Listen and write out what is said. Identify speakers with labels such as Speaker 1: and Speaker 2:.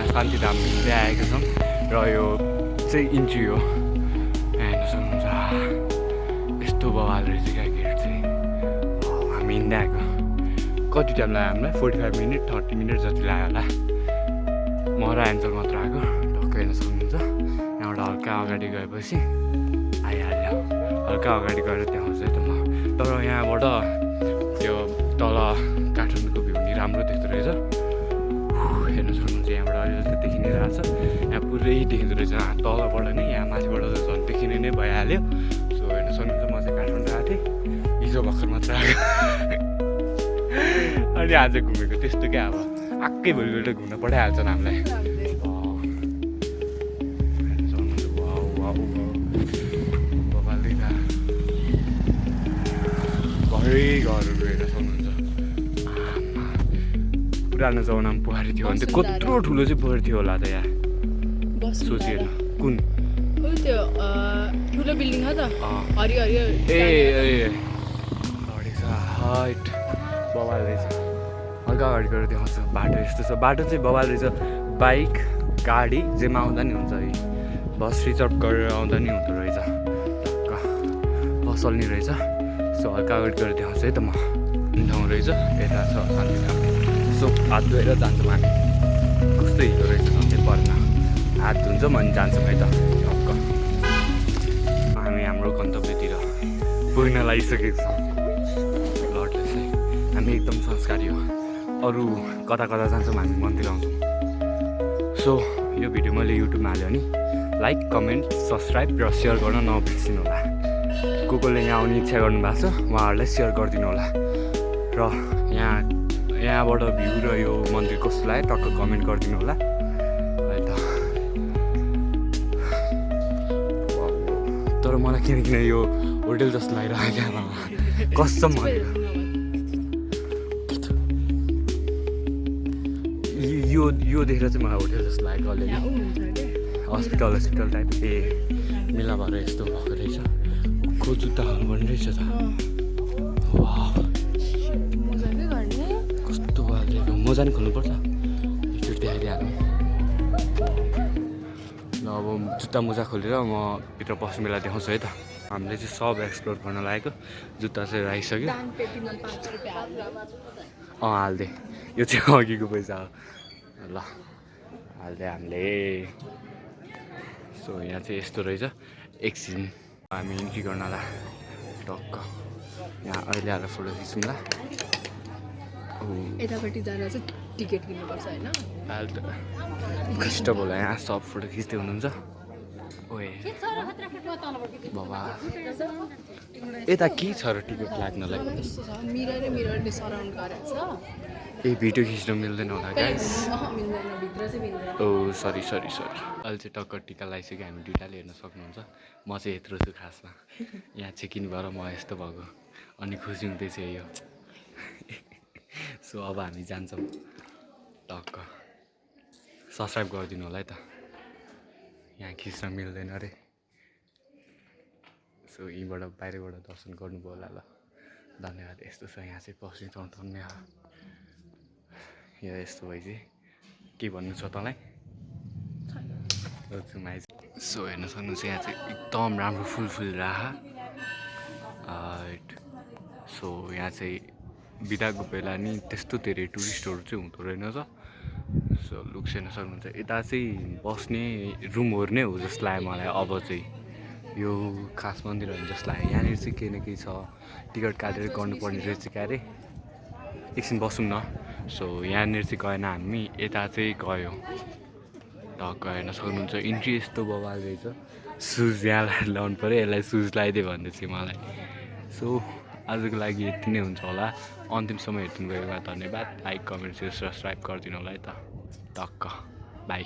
Speaker 1: यहाँ शान्तिधाम हिँड्दै आएको छौँ र यो चाहिँ इन्ट्री हो। हेर्न सक्नुहुन्छ यस्तो बवाल रहेछ क्या गेट चाहिँ। हामी हिँड्दै आएको कति टाइम लाग्यो हामीलाई 45 मिनट 30 मिनट जति लाग्यो होला। म र एन्जल मात्र आएको टक्कै हेर्न सक्नुहुन्छ। यहाँबाट हल्का अगाडि गएपछि आइहाल्यो। हल्का अगाडि गएर त्यहाँ आउँछ त म। तर यहाँबाट त्यो तल काठमाडौँको भ्यू नि राम्रो देख्दो रहेछ। हेर्न सक्नुहुन्छ यहाँबाट अहिले त देखि नै रहेछ। यहाँ पुरै देखिँदो रहेछ तलबाट नै। यहाँ माथिबाट त झन् देखिने नै भइहाल्यो। सो हेर्न सक्नुहुन्छ म चाहिँ काठमाडौँ आएको थिएँ हिजो भर्खर मात्र आएको। अनि आज घुमेको त्यस्तो क्या अब आक्कै भोलिपल्ट घुम्न पठाइहाल्छन् हामीलाई। घरै घरहरू हेर्न सक्नुहुन्छ। पुरानो जमानामा पोखरी थियो भने चाहिँ कत्रो ठुलो चाहिँ पोखरी थियो होला त यहाँ सोचेर। कुन
Speaker 2: त्यो ठुलो बिल्डिङ हो त हरियो हरियो
Speaker 1: ए हाइट बवाल रहेछ। हल्का अगाडि गएर देखाउँछ बाटो यस्तो छ। बाटो चाहिँ बवाल रहेछ। बाइक गाडी जेमा आउँदा नि हुन्छ है। बस रिजर्भ गरेर आउँदा नि हुँदो रहेछ। पसल नि रहेछ। सो हल्का अगाडि गएर देखाउँछ है त म। ठाउँ रहेछ यता छ शान्तिधाम। सो हात धोएर जान्छौँ हामी। कस्तो हिँड्दो रहेछ सधैँ पर्न। हात धुन्छौँ अनि जान्छौँ है त टक्क। हामी हाम्रो गन्तव्यतिर पुग्न लागिसकेको छौँ। लर्डले चाहिँ हामी एकदम संस्कारी हो। अरू कता कता जान्छौँ हामी मन्दिर आउँछौँ। सो यो भिडियो मैले युट्युबमा हाल्यो भने लाइक कमेन्ट सब्सक्राइब र सेयर गर्न नबिर्सिनु होला। कसले यहाँ आउने इच्छा गर्नुभएको छ उहाँहरूलाई सेयर गरिदिनु होला। र यहाँबाट भ्यू र यो मन्दिर कस्तो लाग्यो टक्क कमेन्ट गरिदिनु होला है त। तर मलाई किन यो होटेल जस्तो लागिरहेको क्या कसम भनेको। यो देखेर चाहिँ मलाई होटेल जस्तो लाग्यो अलिअलि। हस्पिटल टाइप ए मेला भएर यस्तो भएको रहेछ। को जुत्ताहरू पनि रहेछ त। कस्तो भइरहेको मजा नि खोल्नुपर्छ। एकचोटि देखाइदिइहाल्नु ल। अब जुत्ता मोजा खोलेर म भित्र पस्ने बेला देखाउँछु है त। हामीले चाहिँ सब एक्सप्लोर गर्न लागेको। जुत्ता चाहिँ राखिसक्यो। हालिदिएँ यो चाहिँ अघिको पैसा हो ल हालिदिएँ हामीले। सो यहाँ चाहिँ यस्तो रहेछ। एकछिन हामी इन्ट्री गर्नला टक्क यहाँ अहिले आएर फोटो खिचौँ ल।
Speaker 2: यतापट्टि जाँदा चाहिँ टिकट किन्नुपर्छ होइन।
Speaker 1: अहिले त कष्ट होला यहाँ सब फोटो खिच्दै हुनुहुन्छ। ओए बाबा यता के छ र टिकट लाग्नलाई।
Speaker 2: मिररले सराउन्ड गरेको छ।
Speaker 1: ए भिडियो खिच्न मिल्दैन होला गाइस।
Speaker 2: मिल्दैन भित्र चाहिँ मिल्दैन।
Speaker 1: ओ सरी अहिले चाहिँ टक्क टिका लगाइसक्यो हामी दुइटाले हेर्न सक्नुहुन्छ। म चाहिँ यत्रो छु खासमा। यहाँ चेक इन भएर म यस्तो भएको अनि खुसी हुँदैछ यो। सो अब हामी जान्छौँ टक्क। सब्सक्राइब गरिदिनु होला है त। यहाँ खिच्न मिल्दैन अरे। सो यहीँबाट बाहिरबाट दर्शन गर्नुभयो होला ल। धन्यवाद। यस्तो छ यहाँ चाहिँ पस्ने ठाउँ यो यस्तो भए चाहिँ के भन्नु छ तँलाई। सो हेर्न सक्नुहुन्छ यहाँ चाहिँ एकदम राम्रो फुल राहा। सो यहाँ चाहिँ बिदाको बेला नि त्यस्तो धेरै टुरिस्टहरू चाहिँ हुँदो रहेनछ। सो लुक्स हेर्न सक्नुहुन्छ। यता चाहिँ बस्ने रुमहरू नै हो जस्तो लाग्यो मलाई। अब चाहिँ यो खास मन्दिरहरू जस्तो लाग्यो। यहाँनिर चाहिँ केही न केही छ। टिकट काटेर गर्नुपर्ने रहेछ क्या अरे। एकछिन बसौँ न। सो यहाँनिर चाहिँ गएन हामी यता चाहिँ गयो टक्क। हेर्न सक्नुहुन्छ इन्ट्री यस्तो बवाल रहेछ। सुज यहाँ लाउनु पऱ्यो। यसलाई सुज लगाइदियो भन्दै थियो मलाई। सो आजको लागि यति नै हुन्छ होला। अन्तिमसम्म हेरिदिनु भएकोमा धन्यवाद। लाइक कमेन्ट सेयर सब्सक्राइब गरिदिनु होला है त टक्क। बाई।